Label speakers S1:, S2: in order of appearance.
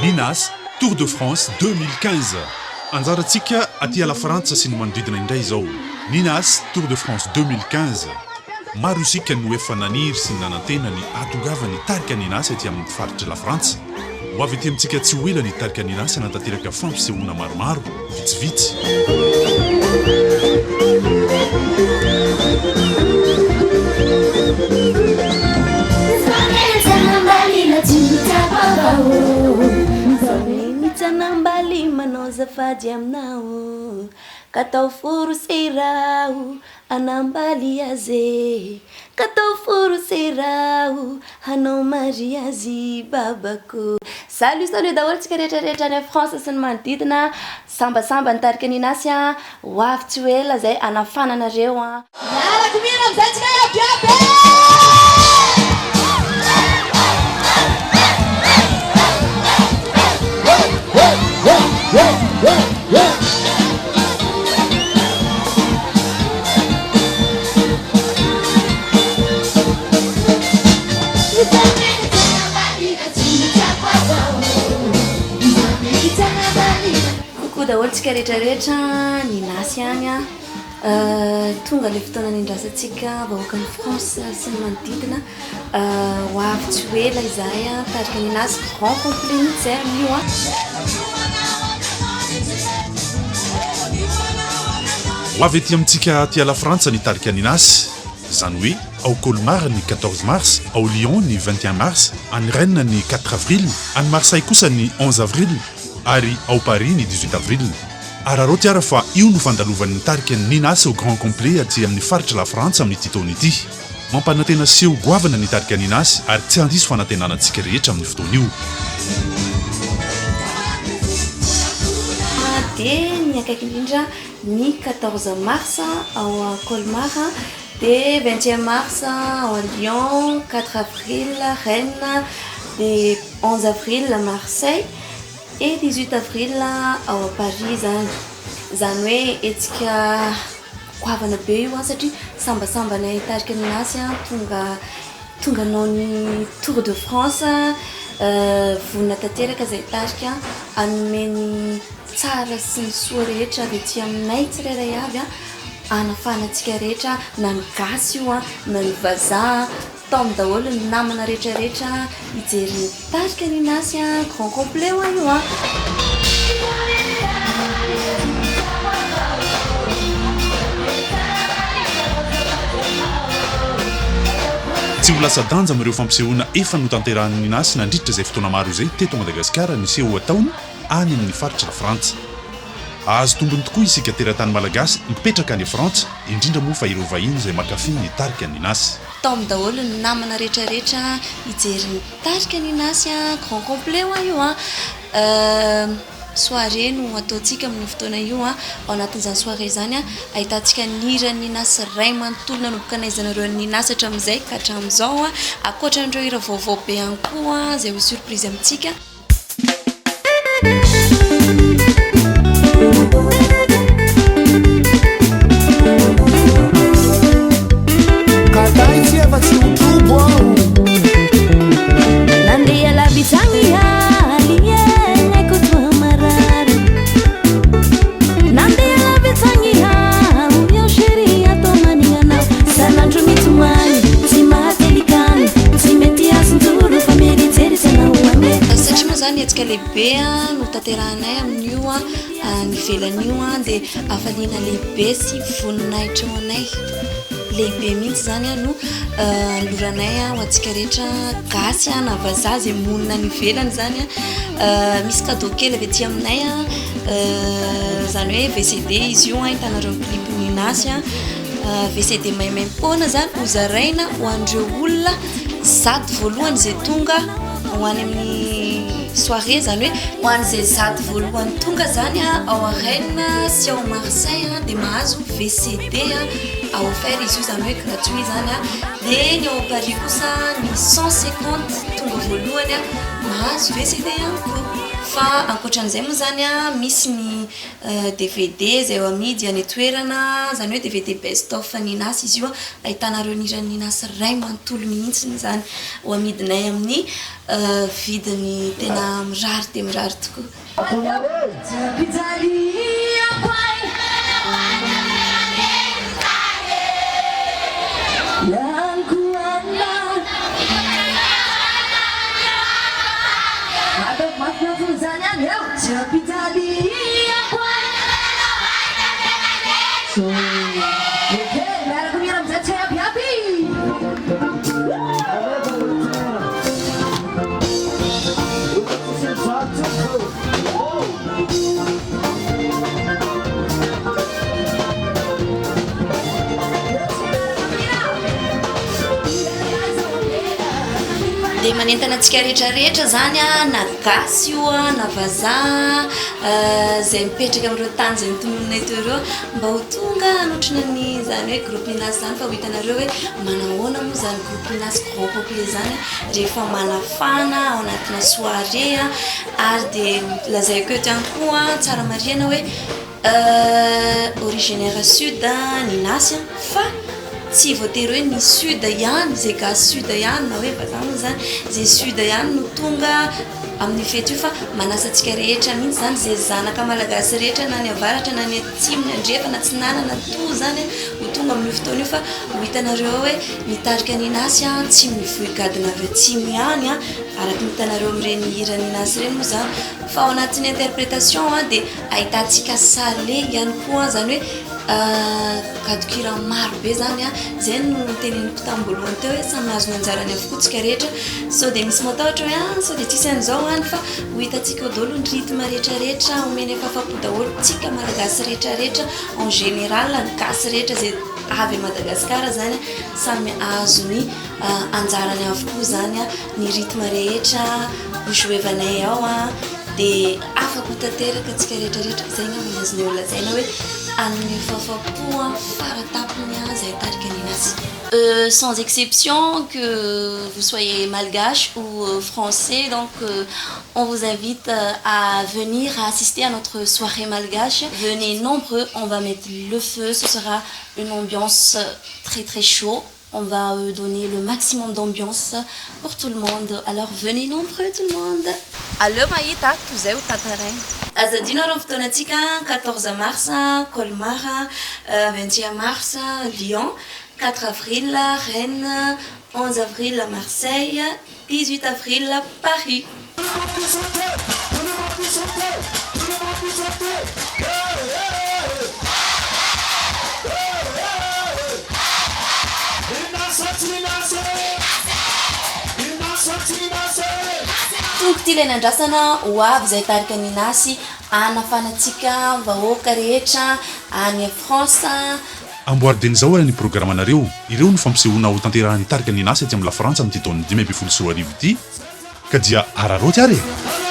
S1: Ninas, Tour de France 2015. Anjarantsika aty à la Frantsa sy ny manodidina indray izao. Ninas, Tour de France 2015. Maro isika no efa naniry sy nanantena ny hahatongavan'ny tarika Ninas aty amin'ny faritr'i La Frantsa. Ho avy aty amintsika tsy ho ela ny tarika Ninas hanatanteraka fampisehoana maromaro, vitsivitsy.
S2: Hanambaly azy e Ka tao forosy raho Hanao mariazy babako. Salut salut daholo tsika rehetra rehetra any France sy ny manodidina Sambasamba ny tarika Ninasy a Ho avy tsy ho ela zay hanafana anareo a. Miaraka mihira amizay tsika iaby iaby e! Coucou daholo tsika rehetra rehetra, Ninasy ihany an. Tonga ilay fotoana nendrasantsika vahoakan'i France sy ny manodidina. Ho avy tsy ho ela izahay an, tarika Ninasy grand complet mihitsy izahay amin'io an.
S1: Ho avy aty amintsika aty à la Frantsa ny tarika Ninasy, izany hoe ao Colmar ny 14 mars, ao Lyon ny 21 mars, any Rennes ny 4 avril, any Marseille kosa ny 11 avril ary ao Paris ny 18 avril. Araraoty ara fa io no fandalovan'ny tarika Ninasy au grand complet aty amin'ny faritry la Frantsa amin'ity taona ity. Mampanantena seho goavana ny tarika Ninasy ary tsy handiso fanantenana antsika rehetra amin'io fotoana io.
S2: Dia ny akaiky indrindra ny 14 mars ao Colmar, dia 21 mars ao Lyon, 4 avril Rennes, dia 11 avril Marseille et 18 avril ao Paris izany. Izany hoe hetsika Goavana be io an satria sambasambanay tarika Ninasy an tonga tonga hanao ny tour de France vonona tanteraka izay tarika hanome ny tsara sy ny soa rehetra avy aty aminay tsirairay avy an hanafana antsika rehetra na ny gasy io an na ny vazaha Taomy daholo ny namana rehetra rehetra hijery ny tarika Ninasy a, grand complet hoa io a.
S1: Tsy ho latsa-danja amin'ireo fampisehoana efa notanterahin'i Ninasy nandritra izay fotoana maro izay teto Madagasikara ny seho ataony any amin'ny faritra Frantsa. Hahazo tombony tokoa isika teratany malagasy mipetraka any Frantsa, indrindra moa fa ireo vahiny izay mankafy ny tarika Ninasy.
S2: Taomy daholo ny namana rehetra rehetra hijery ny tarika Ninasy a, grand complet hoa io a, soirée no ataontsika amin'io fotoana io a, ao anatin'izany soirée izany a ahitantsika ny hiran'i Ninasy ray manontolo nanomboka nahaizanareo an'i Ninasy hatramin'izay ka hatramin'izao a, ankoatran'ireo hira vaovao be ihany koa izay ho surprise amintsika. Satria moa izany hetsika lehibe no tanterahinay amin'io any ivelany io dia hafaliana lehibe sy voninahitra ho anay lehibe mihitsy izany no anoloranay ho antsika rehetra gasy na vazaha izay monina any ivelany izany. Misy cadeau kely avy aty aminay izany hoe VCD izy io ahitanareo ny clip Ninasy. VCD maimaimpoana izany hozaraina ho an'ireo olona zato voalohany izay tonga ho any amin'ny soirée izany hoe ho an'izay zato voalohany tonga izany ao à Rennes sy ao Marseille dia mahazo VCD à offert izy io izany hoe gratuit izany dia ny ao Paris kosa ny 150 tonga voalohany mahazo VCD ihany koa. Fa ankoatran'izay moa izany an, misy ny dvd izay ho amidy any an-toerana, izany hoe dvd best of Ninas izy io an, ahitanareo ny hiran'i Ninas iray manontolo mihitsy izany. Ho amidinay amin'ny vidiny tena mirary dia mirary tokoa. Dia manentana antsika rehetra rehetra izany an, na gasy io an, na vazaha izay mipetraka amin'ireo tany izay notononinay teo ireo mba ho tonga hanotrona ny izany hoe groupe Inas izany fa ho hitanareo hoe manahoana moa izany groupe Inas grand complet izany rehefa manafana ao anatina soirée ary dia lazaiko eto ihany koa tsara marihana hoe originaire sud ny Inas fa tsy voatery hoe ny sud ihany izay gasy sud ihany na hoe vazaha moa izany izay sud ihany no tonga amin'io fety io fa manasa antsika rehetra mihitsy izany izay zanaka malagasy rehetra na ny avaratra na ny atsimo ny andrefana atsinanana toa izany ho tonga amin'io fotoana io fa ho hitanareo ao hoe ny tarika Ninas tsy mivoy gadona avy atsimo ihany araka ny hitanareo amin'ireny hiran'i Ninas ireny moa izany fa ao anatin'ny interprétation dia ahitantsika sale ihany koa izany hoe gadon-kira maro be izany an, izay no noteneniko tamin'ny voalohany teo hoe samy mahazo ny anjarany avokoa tsika rehetra, sao dia misy matahotra hoe ah sao dia tsisy an'izao any fa ho hitantsika ao daholo ny rythme rehetra rehetra, omena fahafapo daholo tsika malagasy rehetra rehetra en général ny gasy rehetra izay avy à Madagascar izany samy ahazo ny anjarany avokoa izany ny rythme rehetra ho jouer-vanay ao an. Dia afaka ho tanteraka antsika rehetra rehetra, izay angamba no azonay ho lazaina hoe hanome fahafapo faratapony izay tarika Ninas. Sans exception que vous soyez malgache ou français donc on vous invite à venir assister à notre soirée malgache, venez nombreux on va mettre le feu, ce sera une ambiance très très chaud. On va donner le maximum d'ambiance pour tout le monde alors venez nombreux tout le monde. Aleo mahita toy izay ho tantaraina. Aza adino ary ny fotoanantsika, 14 mars Colmar, 21 mars Lyon, 4 avril Rennes, 11 avril Marseille, 18 avril Paris. Tonga ity ilay nandrasana ho avy izay tarika Ninasy hanafanantsika vahoaka rehetra any France.
S1: Amboary dieny izao ary ny programanareo. Ireo no fampisehoana ho tanterahan'ny tarika Ninasy aty amin'ny Lafrantsa amin'ity taona 2015 ity. Ka dia araraoty ary e!